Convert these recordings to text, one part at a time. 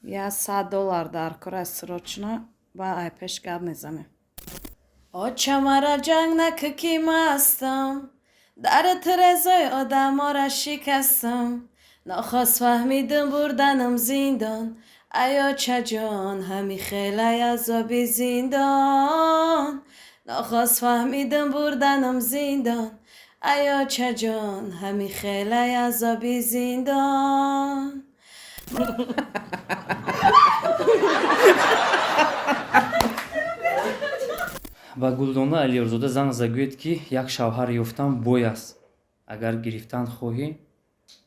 Я $100 дар кор аст срочно, ба ай пеш гап мезанем. Оча, мара ҷанг нака, ки мастам, дар тирезои одамора шикастам, нохост фаҳмидим, бурданам зиндон. Ай очаҷон, ҳами хелай азоби зиндон, нохост фаҳмидим, бурданам зиндон. Ай очаҷон, ҳами хелай азоби зиндон. Ба Гулдона Алиёрзода занг зада гӯед, ки як шавҳар ёфтан бой аст, агар гирифтан хоҳӣ,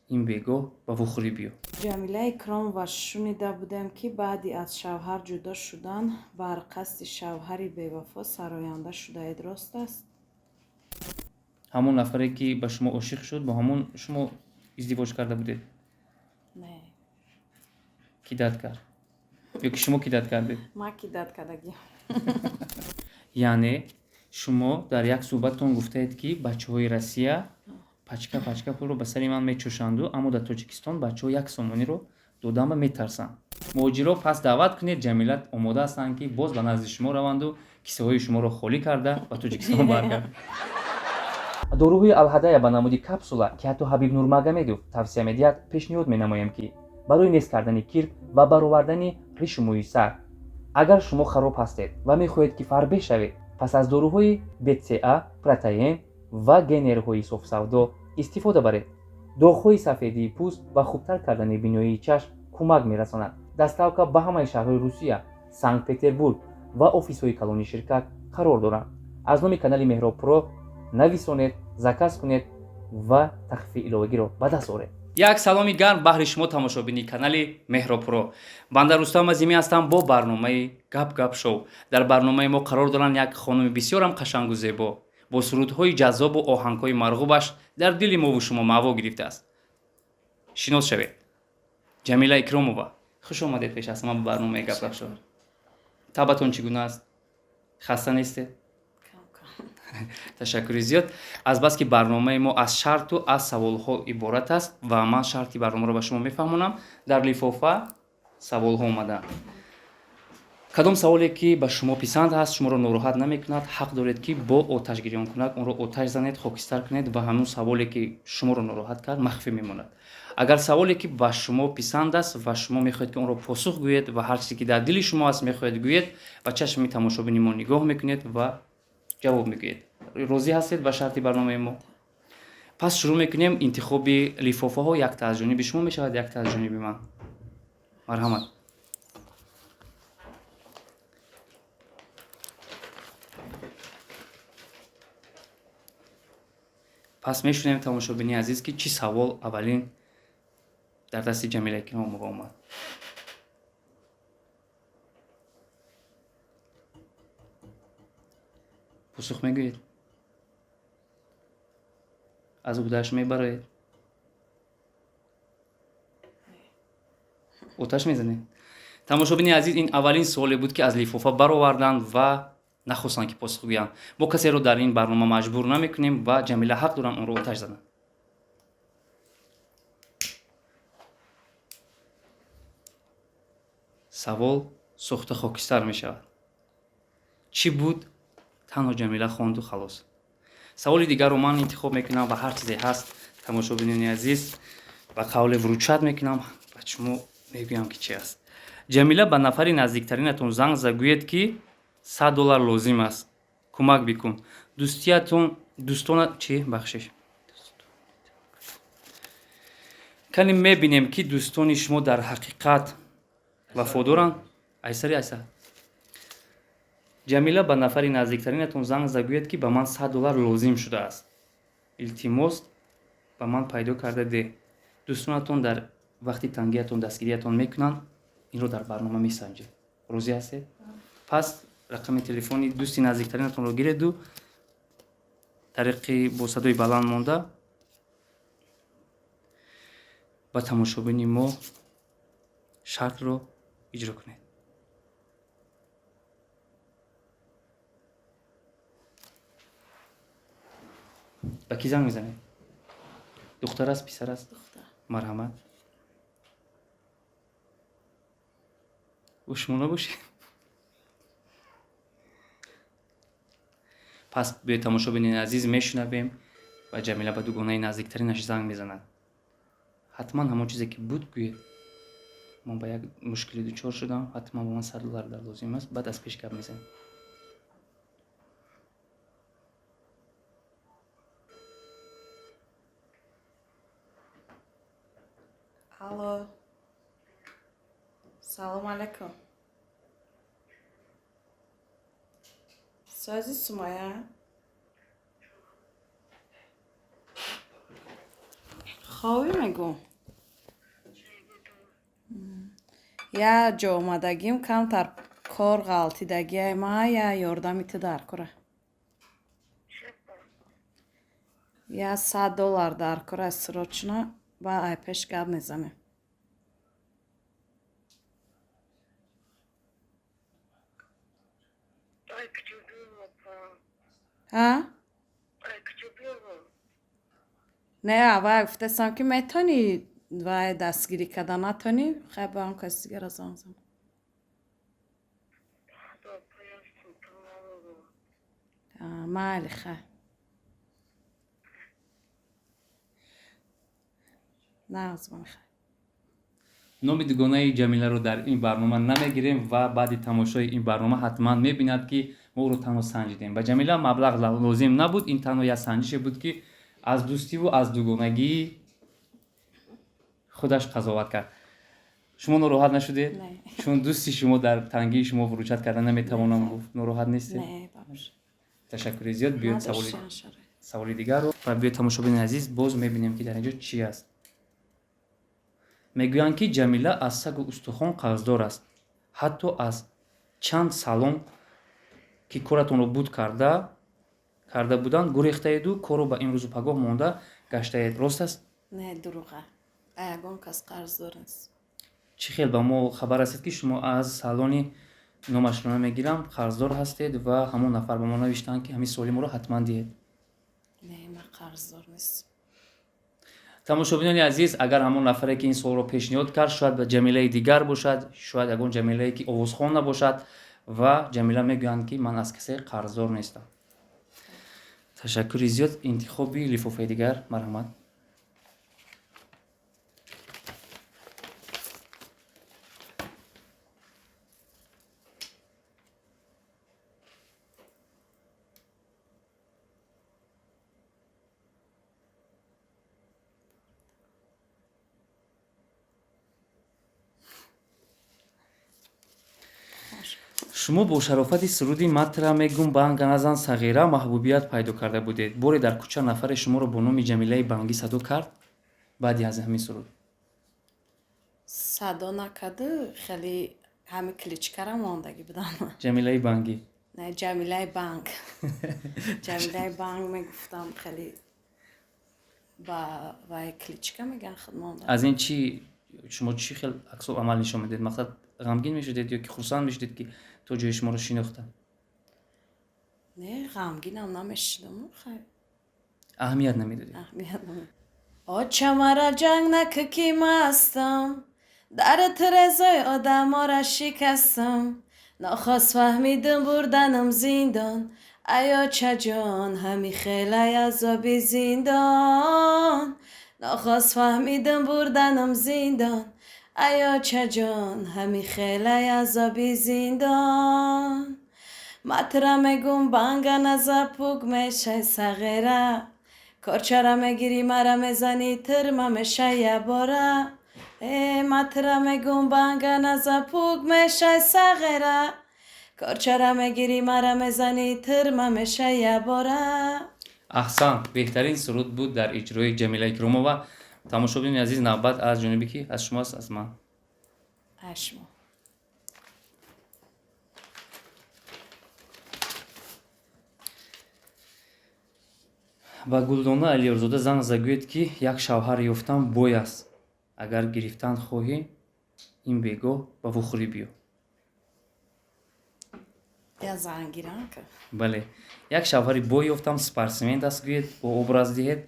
ин бегоҳ ба вухӯрӣ биё. Ҷамила Икромова, шунида будем, ки баъди аз шавҳар ҷудо шудан бар қасди шавҳари бевафо сароянда шудаед, рост аст? Ҳамон нафаре, ки ба шумо ошиқ шуд, бо ҳамон шумо издивоҷ карда будед? Не. Кидать кард ё ки шумо кидать кардед? Ман кидать кардагӣ. Яъне шумо дар як суҳбататон гуфтаед, ки бачаҳои Россия пачка пачка пулро ба сари ман мечӯшанду, аммо дар Тоҷикистон бачаҳо 1 сомониро доданба метарсанд. Муҳоҷиро пас даъват кунед, Ҷамила омода ҳастанд, ки боз ба назди шумо раванду кисаҳои шуморо холӣ карда ба Тоҷикистон баргарданд. Доруҳои Алҳадая ба намуди капсула, ки ҳатто Ҳабиб Нурмагомедов тавсия медиҳад, пешниҳод менамоем, ки барои нест кардани кирк ва баровардани ришу мӯи сар. Агар шумо хароб ҳастед ва мехоҳед, ки фарбеҳ шавед, пас аз доруҳои БЦА, протеин ва генерҳои софсавдо истифода баред. Доғҳои сафедии пӯст ва хубтар кардани биноии чашм кӯмак мерасонад. Доставка ба ҳамаи шаҳрҳои Русия, Санкт Петербург ва офисҳои калони ширкат қарор доранд. Аз номи канали Меҳробпуро нависонед, заказ кунед ва тахфифи иловагиро ба даст оред. Як саломи гарм баҳри шумо, тамошобини канали Меҳробпуро. Банда Рустам Азимӣ ҳастам бо барномаи Гап Гап Шоу. Дар барномаи мо қарор доранд як хонуми бисёрам қашангу зебо, бо сурудҳои ҷаззобу оҳангҳои марғубаш дар дили мову шумо маъво гирифтааст. Шинос шавед, Ҷамила Икромова. Хуш омадед пеш аз ҳама ба барномаи Гап Гап Шоу. Табатон чӣ гуна аст? Хаста нестед? Ташаккури зиёд. Азбаски барномаи мо аз шарту аз саволҳо иборат аст ва ман шарти барномаро ба шумо мефаҳмонам, дар лифофа саволҳо омадаанд. Кадом саволе ки ба шумо писанд аст, шуморо нороҳат намекунад, ҳақ доред, ки бо оташгирёнкунак онро оташ занед, хокистар кунед ва ҳамун саволе ки шуморо нороҳат кард, махфӣ мемонад. Агар саволе ки ба шумо писанд аст ва шумо мехоҳед, ки онро посух гӯед ва ҳар чизе ки дар дили шумо аст мехоҳед гӯед, ба чашми тамошобини мо нигоҳ мекунед ва ҷавоб мегӯед. Розӣ ҳастед ба шарти барномаи мо? Пас шурӯъ мекунем. Интихоби лифофаҳо якта аз ҷониби шумо мешавад, якта аз ҷониби ман. Марҳамат. Пас мешунавем, тамошобини азиз, ки чӣ савол аввалин дар дасти Ҷамила Икромова омад. Посух мегӯед, аз уҳдааш мебароед, оташ мезанед. Тамошобини азиз, ин аввалин суоле буд, ки аз лифофа бароварданд ва нахостанд, ки посух гӯянд. Мо касеро дар ин барнома маҷбур намекунем ва Ҷамила ҳақ доранд онро оташ зананд. Савол сӯхта хокистар мешавад. Чӣ буд? Танҳо Ҷамила хонду халос. Саволи дигарро ман интихоб мекунам ва ҳар чизе ҳаст, тамошобинони азиз, ба қавле вручать мекунам ва шумо мегӯям, ки чи аст. Ҷамила, ба нафари наздиктаринатон занг зада гӯед, ки $100 лозим аст, кӯмак бикун. Дӯстиятон дӯстона чӣ, бахшиш, кани мебинем, ки дӯстони шумо дар ҳақиқат вафодоранд. Айсари айса. Ҷамила, ба нафари наздиктаринатон занг зада гӯед, ки ба ман $100 лозим шудааст, илтимос, ба ман пайдо карда деҳ. Дӯстонатон дар вақти тангиятон дастгириятон мекунанд, инро дар барнома месанҷед. Розӣ ҳастед? Пас рақами телефони дӯсти наздиктаринатонро гиреду тариқи бо садои баланд монда ба тамошобини мо шартро иҷро кунед. Ба кӣ занг мезанед? Духтар аст, писар аст? Марҳамат. Шумо набошед. Пас биёед, тамошобинони азиз, мешунавем ва Ҷамила ба дугонаи наздиктаринаш занг мезанад. Ҳатман ҳамон чизе ки буд гӯед. Ман ба як мушкилӣ дучор шудам, ҳатман ба ман 100 доллар дар лозим аст. Баъд аз пеш гап мезанем. Алло, салом алайкум, сози Сумая? Хобӣ мегӯм, я ҷо омадагим, камтар кор ғалтидагиай ма, я ёрдами ту дар кора. Я 100 доллар дар кора, срочно. Ба ай пеш гап мезанем. Ҳа, не, аввал гуфтасам, ки метавонӣ вай дастгирӣ карда, натонӣ, хай, ба он каси дигара занг зан. Майли, хай, нағз, хай. Номи дугонаи Ҷамиларо дар ин барнома намегирем ва баъди тамошои ин барнома ҳатман мебинад, ки мо ӯро танҳо санҷидем. Ба Ҷамила маблағ лозим набуд, ин танҳо як санҷише буд, ки аз дӯстиву аз дугонагии худаш қазоват кард. Шумо нороҳат нашудед? Чун дӯсти шумо дар тангии шумо выручать карда наметавонам гуфт, нороҳат нестед? Ташаккури зиёд. Биёед саволи дигарро ва биёед, тамошобини азиз, боз мебинем, ки дар ин ҷо чӣ аст. Мегӯянд, ки Ҷамила аз сагу устухон қарздор аст, ҳатто аз чанд салон, ки коратонро буд карда буданд, гурехтаеду корро ба имрӯзу пагоҳ монда гаштаед. Рост аст? Не, дурӯға, ягон кас қарздор нест. Чӣ хел ба мо хабар расид, ки шумо аз салони, номашро намегирам, қарздор ҳастед ва ҳамон нафар ба мо навиштанд, ки ҳамин суоли моро ҳатман диҳед. Не, ман қарздор нест. Тамошобинони азиз, агар ҳамон нафаре, ки ин суолро пешниҳод кард, шояд ба Ҷамилаи дигар бошад, шояд ягон Ҷамилае, ки овозхон набошад. Ва Ҷамила мегӯянд, ки ман аз касе қарздор нестам. Ташаккури зиёд. Интихоби лифофаи дигар, марҳамат. Шумо бо шарофати суруди «Матра мегум банга назан сағира» маҳбубият пайдо карда будед. Боре дар кӯча нафаре шуморо бо номи Ҷамилаи Бангӣ садо кард баъди аз ҳамин суруд? Садо накарду, хеле ҳами кличкара мондагӣ будам. Ҷамилаи Бангӣ? Не, Ҷамилаи Банг, Ҷамилаи Банг мегуфтам. Хеле ба вай кличка меган, худ монда. Аз ин чӣ шумо чӣ хел аксул амал нишон медиҳед? Мақсад, ғамгин мешудед ё ки хурсанд мешудед, ки то ҷои шуморо шинохтанд? Не, ғамгинам намешудам, хай. Аҳамият намедодед? Аҳамият намедодам. Оча, мара ҷанг нака, ки мастам, дар тирезои одамора шикастам, нохост фаҳмидим, бурданам зиндон. Ай очаҷон, ҳами хелай азоби зиндон, нохост фаҳмидим, бурданам зиндон. Ай очаҷон, ҳами хелай азоби зиндон. Матра мегум банга наза, пук мешай сағира, корчара мегирӣ, мара мезанӣ, тирма мешай ябора. Э, матра мегум банга наза, пук мешай сағира, корчара мегирӣ, мара мезанӣ, тирма мешай ябора. Аҳсан, беҳтарин суруд буд дар иҷрои Ҷамила Икромова. Тамошобинони азиз, навбат аз ҷониби ки? Аз шумо аст, аз ман? Аз шумо. Ба Гулдона Алиёрзода занг зада гӯед, ки як шавҳар ёфтан бой аст, агар гирифтан хоҳӣ, ин бегоҳ ба вохӯрӣ биё. Я занг гирам ка? Бале, як шавҳари бой ёфтам, спортсмен аст, гӯед, бо образ диҳед.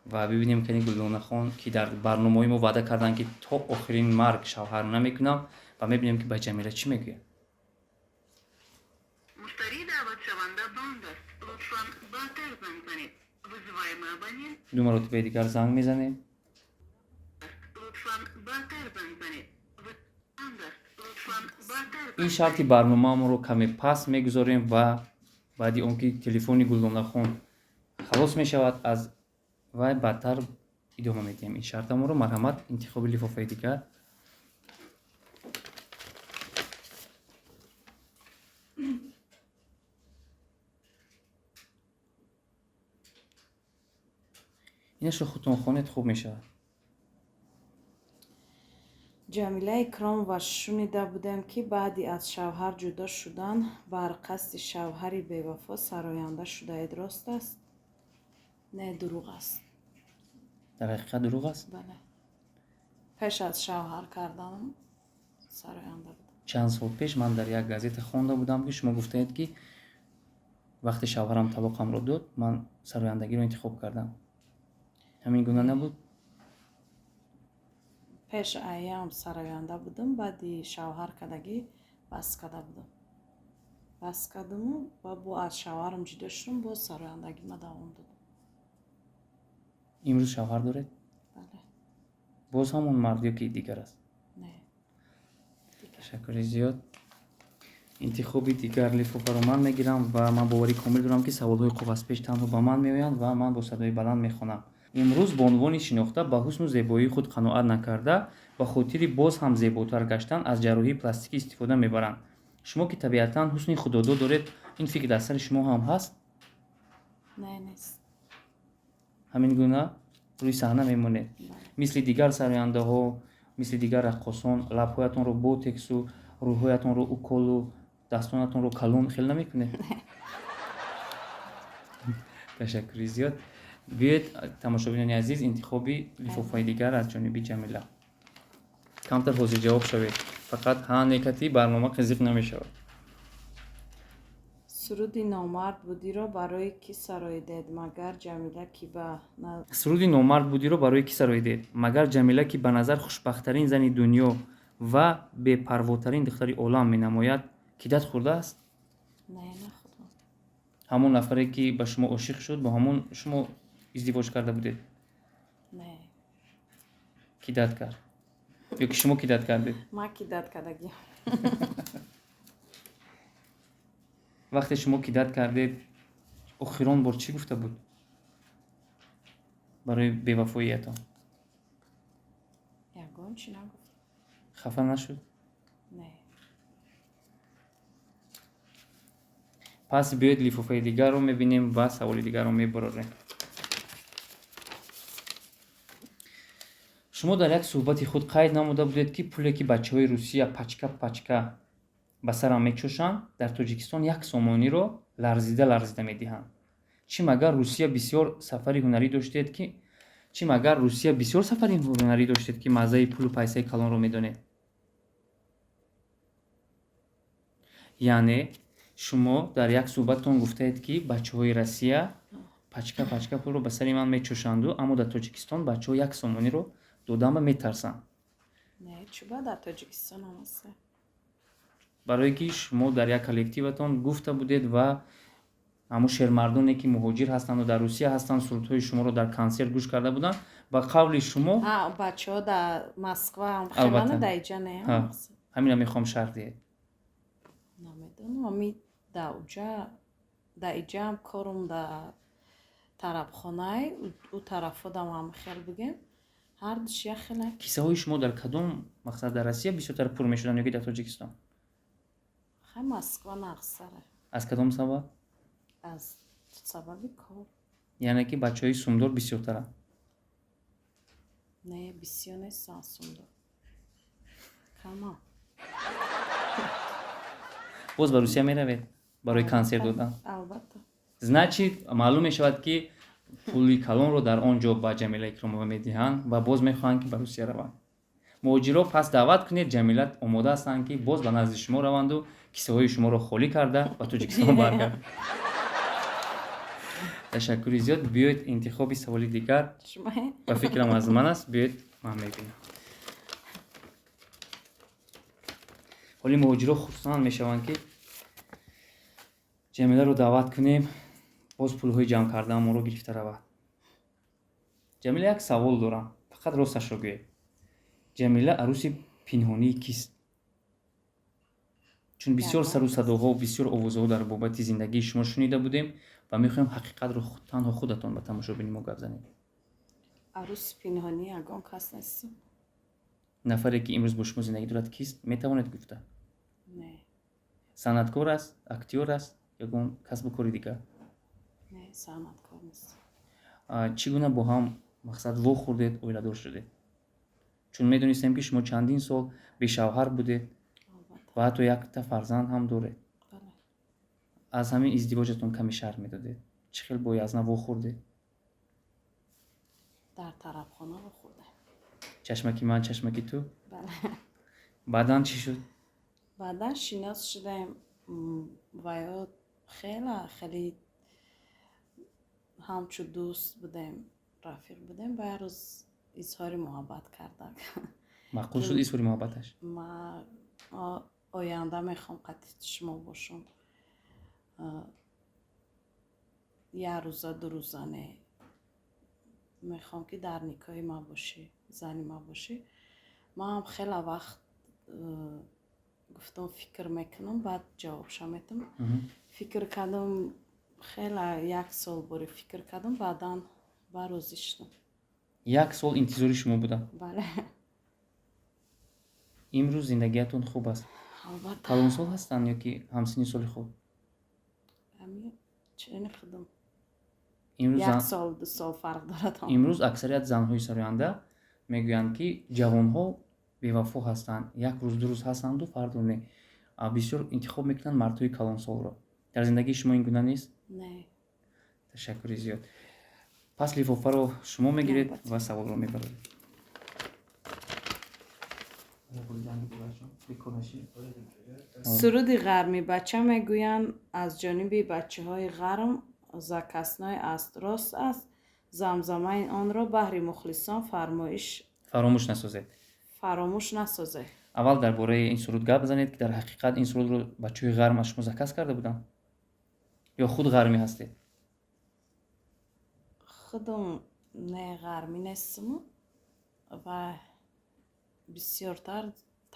Ва бибинем, кани Гулдонахон, ки дар барномаҳои мо ваъда карданд, ки то охирин марг шавҳар намекунам, ва мебинем, ки ба Ҷамила чӣ мегӯяд. Муштарии даъватшаванда банд аст. Лутфан баъдтар занг занед. Вызываемый абонент Ду маротибаи дигар занг мезанем. Лутфан баъдтар занг занед. Банд аст. Лутфан баъдтар Ин занг шарти занед. барномаамонро каме пас мегузорем ва баъди он ки телефони Гулдонахон халос мешавад, аз вай баъдтар идома медиҳем ин шартамонро. Марҳамат, интихоби лифофаи дигар. Инашро худтон хонед, хуб мешавад. Ҷамила Икромова, шунида будем, ки баъди аз шавҳар ҷудо шудан бар қасди шавҳари бевафо сароянда шудаед, рост аст? Не, дурӯғ аст. Дар ҳақиқат дурӯғ аст? Бале, пеш аз шавҳар карданам сароянда будам. Чанд сол пеш ман дар як газета хонда будам, ки шумо гуфтаед, ки вақте шавҳарам талоқамро дод, ман сарояндагиро интихоб кардам. Ҳамин гуна набуд? Пеш аям сароянда будам, баъди шавҳар кардагӣ бас карда будам. Бас кардаму ва бо аз шавҳарам ҷудо шудам, боз сарояндагима давом додам. Имрӯз шавҳар доред? Бале. Боз ҳамон мард ё ки дигар аст? Не, дигар. Ташаккури зиёд. Интихоби дигар лифофаро ман мегирам ва ман боварии комил дорам, ки саволҳои коғазпеш танҳо ба ман меоянд ва ман бо садои баланд мехонам. Имрӯз бонувони шинохта ба ҳусну зебоии худ қаноат накарда, ба хотири боз ҳам зеботар гаштан аз ҷарроҳии пластикӣ истифода мебаранд. Шумо, ки табиатан ҳусни худодод доред, ин фикр дар сари шумо ҳам ҳаст? Не, нест. Ҳамин гуна рӯи саҳна мемонед? Бале. Мисли дигар сарояндаҳо, мисли дигар раққосон, лабҳоятонро ботексу, рӯйҳоятонро уколу, дастонатонро калон хел намекунед? Ташаккури зиёд. Биёед, тамошобинони азиз, интихоби лифофаи дигар аз ҷониби Ҷамила. Камтар ҳозирҷавоб шавед, фақат ҳа некати барнома қизиқ намешавад. Суруди «Номард будиро» барои кӣ сароидед? Магар Ҷамила, ки ба Суруди «Номард будиро» барои кӣ сароидед? Магар Ҷамила, ки ба назар хушбахттарин зани дунё ва бепарвотарин духтари олам менамояд, кидат хӯрдааст? Не, нахӯрдам. Ҳамон нафаре, ки ба шумо ошиқ шуд, бо ҳамон шумо издивоҷ карда будед? Не. Кидать кард ё ки шумо кидать кардед? Ман кидать кардагиам. Вақте шумо кидать кардед, охирон бор чӣ гуфта буд барои бевафоиятон? Ягон чӣ нагуфт. Хафа нашуд? Не. Пас биёед, лифофаи дигарро мебинем ва саволи дигарро мебарорем. Шумо дар як суҳбати худ қайд намуда будед, ки пуле, ки бачаҳои Русия пачка пачка ба сарам мечошанд, дар Тоҷикистон як сомониро ларзида ларзида медиҳанд. Чӣ магар Русия бисёр сафари ҳунарӣ доштед, ки чӣ магар Русия бисёр сафари ҳунарӣ доштед, ки маззаи пулу пайсаи калонро медонед? Яъне шумо дар як суҳбататон гуфтаед, ки бачаҳои Россия пачка пачка пулро ба сари ман мечошанду, аммо дар Тоҷикистон бачаҳо як сомониро доданба метарсанд. Не, чӯба дар Тоҷикистон ҳам аст. Барое ки шумо дар як коллективатон гуфта будед ва ҳамун шермардоне, ки муҳоҷир ҳастанду дар Русия ҳастанд, сурудҳои шуморо дар консерт гӯш карда буданд, ба қавли шумо. Бачаҳо дар Москва ҳам Албатта. хелана, дар иҷа не. Ҳа. Ҳамина мехоҳам шарҳ диҳед. Намедонам, ами дар уҷа, дар иҷаам корум дар тарабхонай, ӯ тарафодам ҳам хел бигем, ҳардуш як хела. Киссаҳои шумо дар кадом мақсад дар Россия бисёртар пур мешуданд ё ки дар Тоҷикистон? Хай, Москва нағзтаре. Аз кадом сабаб? Аз сабаби кор. Яъне ки бачаҳои сумдор бисёртаранд? Не, бисёр нестанд сумдор, кама. Боз ба Русия меравед барои консерт додан? Албатта. Значит, маълум мешавад, ки пули калонро дар он ҷо ба Ҷамила Икромова медиҳанд ва боз мехоҳанд, ки ба Русия раванд. Муҳоҷиро пас даъват кунед, Ҷамила омода ҳастанд, ки боз ба назди шумо раванду киссаҳои шуморо холӣ карда ба Тоҷикистон баргарданд. Ташаккури зиёд. Биёед, интихоби саволи дигар ба фикрам аз ман аст. Биёед, ман мебинам. Ҳоли муҳоҷиро хурсанд мешаванд, ки Ҷамиларо даъват кунем, боз пулҳои ҷамъ кардаамонро гирифта равад. Ҷамила, як савол дорам, фақат росташро гӯед. Ҷамила арӯси пинҳонии кист? Чун бисёр сару садоҳо, бисёр овозҳо дар бобати зиндагии шумо шунида будем ва мехоҳем ҳақиқатро танҳо худатон ба тамошобини мо гап занед. Арӯси пинҳонӣ ягон кас нестам. Нафаре, ки имрӯз бо шумо зиндагӣ дорад, кист, метавонед гуфта? Не. Санъаткор аст, актёр аст, ягон касбу кори дигар? Не, санъаткор нест. Чӣ гуна бо ҳам, мақсад, вохӯрдед, оиладор шудед? Чун медонистем, ки шумо чандин сол бешавҳар будед ва ҳатто якта фарзанд ҳам доред. Аз ҳамин издивоҷатон каме шарҳ медодед? Чӣ хел бо Язна вохӯрдед? Дар тарабхона вохӯрдем. Чашмаки ман, чашмаки ту? Бале. Баъдан чӣ шуд? Баъдан шинос шудаем ва ё хела хеле ҳамчун дӯст будем, рафиқ будем. Ба як рӯз изҳори муҳаббат кардак. Маъқул шуд изҳори муҳаббаташ? Ма оянда мехоҳам қатъи шумо бошам, як рӯза, ду рӯза не, мехоҳам, ки дар никоҳи ман бошӣ, зани ман бошӣ. Манам хеле вақт гуфтам, фикр мекунам, баъд ҷавобша метам. Фикр кардам хеле, як сол боре фикр кардам, баъдан ба розӣ шудам. Як сол интизори шумо будам? Бале. Имрӯз зиндагиятон хуб аст? Албатта. Калонсол ҳастанд ё ки ҳамсинни соли худ? Чини худам, як сол, ду сол фарқ дорад. Имрӯз аксарият занҳои сароянда мегӯянд, ки ҷавонҳо бевафо ҳастанд, як рӯз, ду рӯз ҳастанду фардо не. Бисёр интихоб мекунанд мардҳои калонсолро. Дар зиндагии шумо ин гуна нест? Не. Ташаккури зиёд. Пас лифофаро шумо мегиред ва саволро мебаред. Суруди «Ғармӣ бача» мегӯянд, аз ҷониби бачаҳои ғарм заказной аст, рост аст? Замзамаи онро баҳри мухлисон фармоиш Фаромӯш насозед. Фаромӯш насозед. Аввал дар бораи ин суруд гап занед, ки дар ҳақиқат ин сурудро бачаҳои ғарм аз шумо заказ карда буданд ё худ ғармӣ ҳастед? Худам не, ғармӣ нестаму ва бисёртар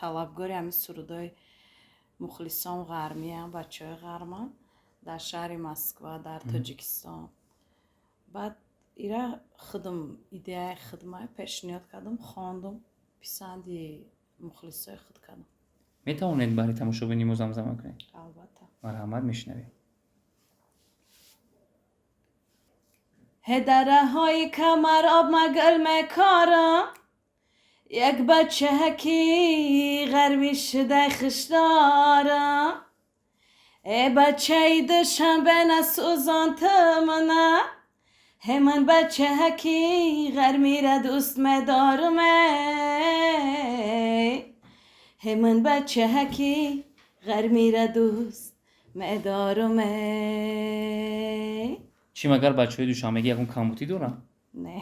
талабгори ҳамин сурудҳои мухлисон ғармиам, бачаҳои ғарманд дар шаҳри Москва, дар Тоҷикистон. Баъд ира худам, идеяи худма пешниҳод кардам, хондум, писанди мухлисои худ кардам. Метавонед баҳри тамошобини мо замзама кунед? Албатта. Марҳамат, мешунавем. Ҳе, дараҳои камароб, магал мекорам, як бачаки ғармӣ шудай хуш дорам. Э, бачаи Душанбе, насӯзон ту мана. Ҳе, ман бачаки ғармира дӯст медорам. Ҳе, ман бачаки ғармира дӯст медорам. Чӣ, магар бачаҳои душанбегӣ ягон камбудӣ доранд? Не.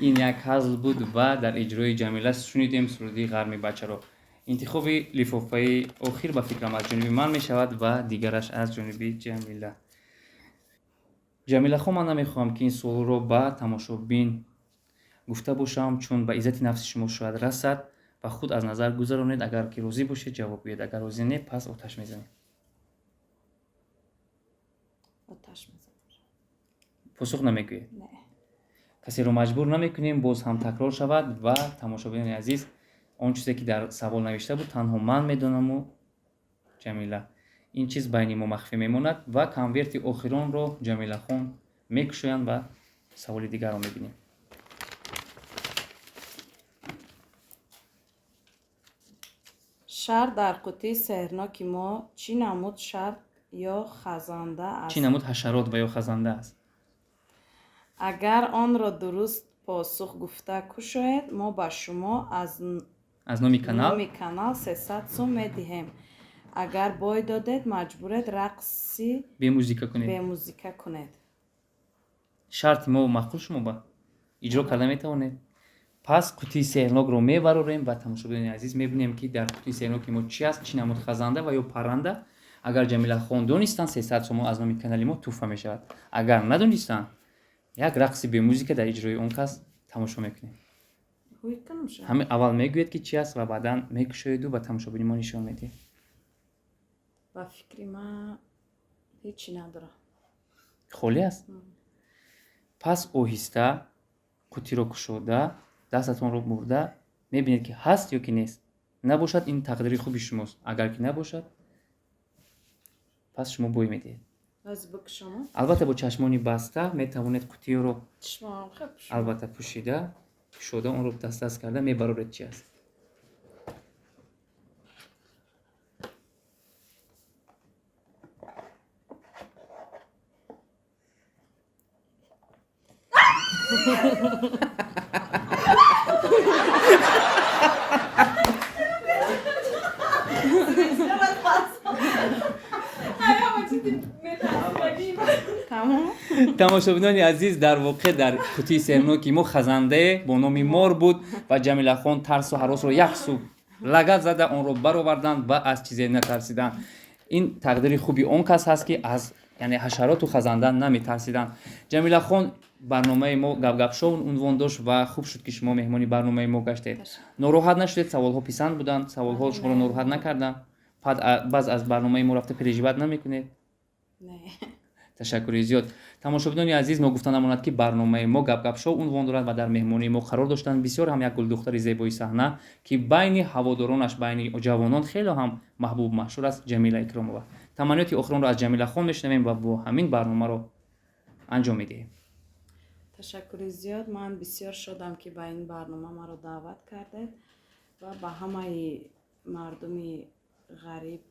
Ин як ҳазл буд ва дар иҷрои Ҷамила шунидем суруди «Ғарми бачаро». Интихоби лифофаи охир, ба фикрам, аз ҷониби ман мешавад ва дигараш аз ҷониби Ҷамила. Ҷамилахон, ман намехоҳам, ки ин суолро ба тамошобин гуфта бошам, чун ба иззати нафси шумо шояд расад ва худ аз назар гузаронед. Агар ки розӣ бошед, ҷавоб гӯед, агар розӣ не, пас оташ мезанем. Оташ мезанем. Посух намегӯед? Не. Касеро маҷбур намекунем, боз ҳам такрор шавад. Ва тамошобинони азиз, он чизе, ки дар савол навишта буд, танҳо ман медонаму Ҷамила. Ин чиз байни мо махфӣ мемонад ва конверти охиронро Ҷамилахон мекушоянд ва саволи дигарро мебинем. Шарт дар қуттии сеҳрноки мо чӣ намуд шарт ё хазанда аст? Чӣ намуд ҳашарот ва ё хазанда аст? Агар онро дуруст посух гуфта кушоед, мо ба шумо аз аз номи канал номи канал 300 сум медиҳем. Агар бой додед, маҷбуред рақси бемузика кунед. Бемузика кунед. Шарти мо маъқул шумо ба иҷро карда метавонед. Пас қутии сеҳрнокро мебарорем ва, тамошобинони азиз, мебинем, ки дар қутии сеҳрноки мо чи аст, чӣ намуд хазанда ва ё парранда. Агар Ҷамилахон донистанд, 300 сомон аз номи канали мо тӯҳфа мешавад. Агар надонистанд, як рақси бемузика дар иҷрои он кас тамошо мекунем. Ҳуй кунам ша? Ҳамин аввал мегӯед, ки чи аст, ва баъдан мекушоеду ба тамошобини мо нишон медиҳед. Ба фикри ман, ҳечи надорам. Холӣ аст. Пас оҳиста қутиро кушода, дастатонро бурда мебинед, ки ҳаст ё ки нест. Набошад, ин тақдири хуби шумост. Агар ки набошад, пас шумо бой медиҳед. Боз бикушому? Албатта, бо чашмони баста метавонед қутиро. Чишмоам хел пушом. Албатта, пӯшида, кушода, онро дастдаст карда мебароред, чи аст. Тамом. Тамошобинони азиз, дар воқеъ дар қутии сеҳрноки мо хазандае бо номи мор буд ва Ҷамилахон тарсу ҳаросро як сӯ лагат зада, онро бароварданд ва аз чизе натарсиданд. Ин тақдири хуби он кас ҳаст, ки аз, яъне, ҳашароту хазанда наметарсиданд. Ҷамилахон, барномаи мо «Гапгап-шоу» унвон дошт ва хуб шуд, ки шумо меҳмони барномаи мо гаштед. Нороҳат нашудед? Саволҳо писанд буданд? Саволҳо шуморо нороҳат накарданд? Баъз аз барномаи мо рафта переживать намекунед? Не. Ташаккури зиёд. Тамошобинони азиз, ногуфта намонад, ки барномаи мо «Гапгап-шоу» унвон дорад ва дар меҳмонии мо қарор доштанд бисёр ҳам як гулдухтари зебои саҳна, ки байни ҳаводоронаш, байни ҷавонон хеле ҳам маҳбуб, машҳур аст, Ҷамила Икромова. Таманниёти охиронро аз Ҷамилахон мешунавем ва бо ҳамин барномаро анҷом медиҳем. Ташаккури зиёд. Ман бисёр шодам, ки ба ин барнома маро даъват кардед, ва ба ҳамаи мардуми ғариб,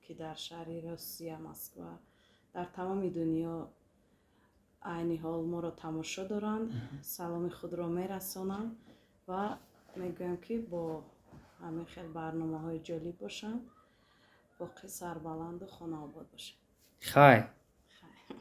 ки дар шаҳри Россия, Москва, дар тамоми дунё айни ҳол моро тамошо доранд, саломи худро мерасонам ва мегӯям, ки бо ҳамин хел барномаҳои ҷолиб бошанд, боқӣ сарбаланду хонаобод бошанд. Хайр. Хайр.